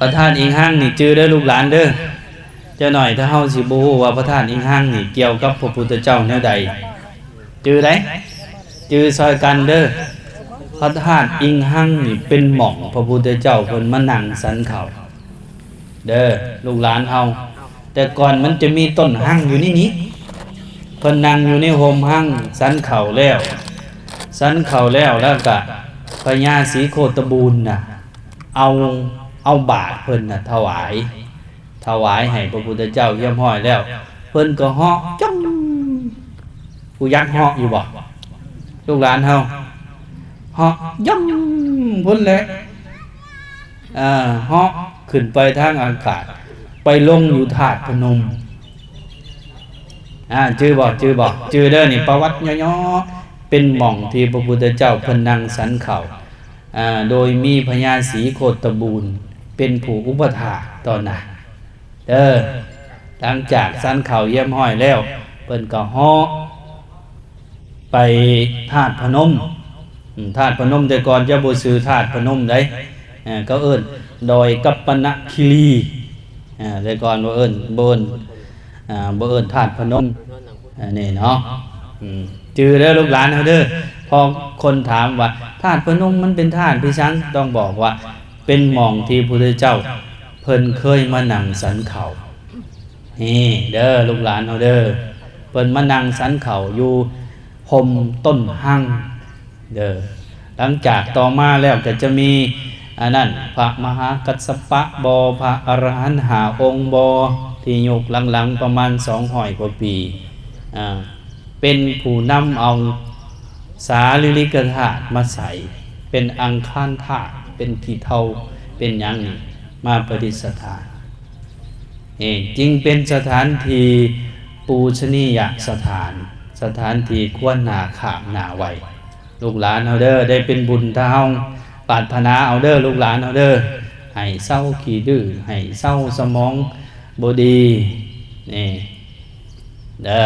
ພະທາດອິງຮັງນີ້ຈື່ເດີລູກຫຼານເດີ. ຈັກໜ້ອຍຖ້າເຮົາຊິບໍ່ຮູ້ວ່າພະທາດອິງຮັງນີ້ກ່ຽວກັບພະພຸດທະເຈົ້າແນວໃດ ຈື່ໄດ໋ ຈື່ຊ່ອຍກັນເດີ. ພະທາດອິງຮັງນີ້ເປັນໝ່ອງພະພຸດທະເຈົ້າເພິ່ນມານັ່ງສັນເຂົ້າເດີລູກຫຼານເຮົາ. ແຕ່ກ່ອນມັນຈະມີຕົ້ນຮັງຢູ່ໃນນີ້ ເພິ່ນນັ່ງຢູ່ໃນຮົ່ມຮັງ ສັນເຂົ້າແລ້ວ ສັນເຂົ້າແລ້ວ ແລ້ວກະພະຍາສີໂຄດຕະບູນນະ ເອົາ ເອົາບາດເພິ່ນນະຖວາຍ ຖວາຍໃຫ້ພະພຸດທະເຈົ້າຮຽບຮ້ອຍແລ້ວ ເພິ່ນກໍເຫາະຈ້ອງ. ຮູ້ຈັກເຫາະຢູ່ບໍ່ ລູກຫຼານເຮົາ? ເຫາະຢ່ອງພຸ້ນແຫຼະ ເອີ ເຫາະຂຶ້ນໄປທາງອາກາດ ໄປລົງຢູ່ທາດພະນົມ. ອາ ຈື່ບໍ່? ຈື່ບໍ່? ຈື່ເດີ ນີ້ປະຫວັດຫຍໍ້ໆ ເປັນໝ່ອງທີ່ພະພຸດທະເຈົ້າເພິ່ນນັ່ງສັນເຂົ້າ ອາ ໂດຍມີພະຍາສີໂຄດຕະບູນເປັນຜູ້ອຸປະຖາກຕອນນັ້ນເດີ. ຫຼັງຈາກສັນເຂົ້າຮຽບຮ້ອຍແລ້ວ ເພິ່ນກໍເຫາະໄປທາດພະນົມ. ອາ ທາດພະນົມແຕ່ກ່ອນຈະບໍ່ຊື່ທາດພະນົມໃດ໋ ເຂົາເອີ້ນດອຍກັບປະນະຄີລີ. ອາ ແຕ່ກ່ອນບໍ່ເອີ້ນ ບໍ່ເອີ້ນ ອາ ບໍ່ເອີ້ນທາດພະນົມ ອັນນີ້ເນາະ. ອືມ ຈື່ເດີລູກຫຼານເຮົາເດີ ເພາະຄົນຖາມວ່າທາດພະນົມມັນເປັນທາດໄປສັງ ຕ້ອງບອກວ່າເປັນໝ່ອງທີ່ພະພຸດທະເຈົ້າເພິ່ນເຄີຍມານັ່ງສັນເຂົ້າ. ນີ້ເດີລູກຫຼານເຮົາເດີ ເພິ່ນມານັ່ງສັນເຂົ້າຢູ່ຮົ່ມຕົ້ນຮັງເດີ. ຫຼັງຈາກຕໍ່ມາແລ້ວກໍຈະມີ ອັນນັ້ນ ພະມະຫາກັດສະປະບໍ ພະອະລະຫັນຫ້າອົງບໍ ທີ່ຍຸກຫຼັງໆປະມານສອງຮ້ອຍກວ່າປີ ອາ ເປັນຜູ້ນຳເອົາສາລີລິກະທາດມາໃສ່ ເປັນອັງຄານທາດ ເປັນຂີ້ເຖົ້າ ເປັນຫຍັງນີ້ ມາປະດິດສະຖານ ເອງ ຈຶ່ງເປັນສະຖານທີ່ປູຊະນີຍະສະຖານ ສະຖານທີ່ຄວນໜ້າຂາບໜ້າໄຫວ້. ລູກຫຼານເຮົາເດີ ໄດ້ເປັນບຸນ ຖ້າເຮົາປາດຖະໜາເອົາເດີ ລູກຫຼານເຮົາເດີ ໃຫ້ເຊົາຂີ້ດື້ ໃຫ້ເຊົາສະໝອງບໍ່ດີ ນີ້ເດີ.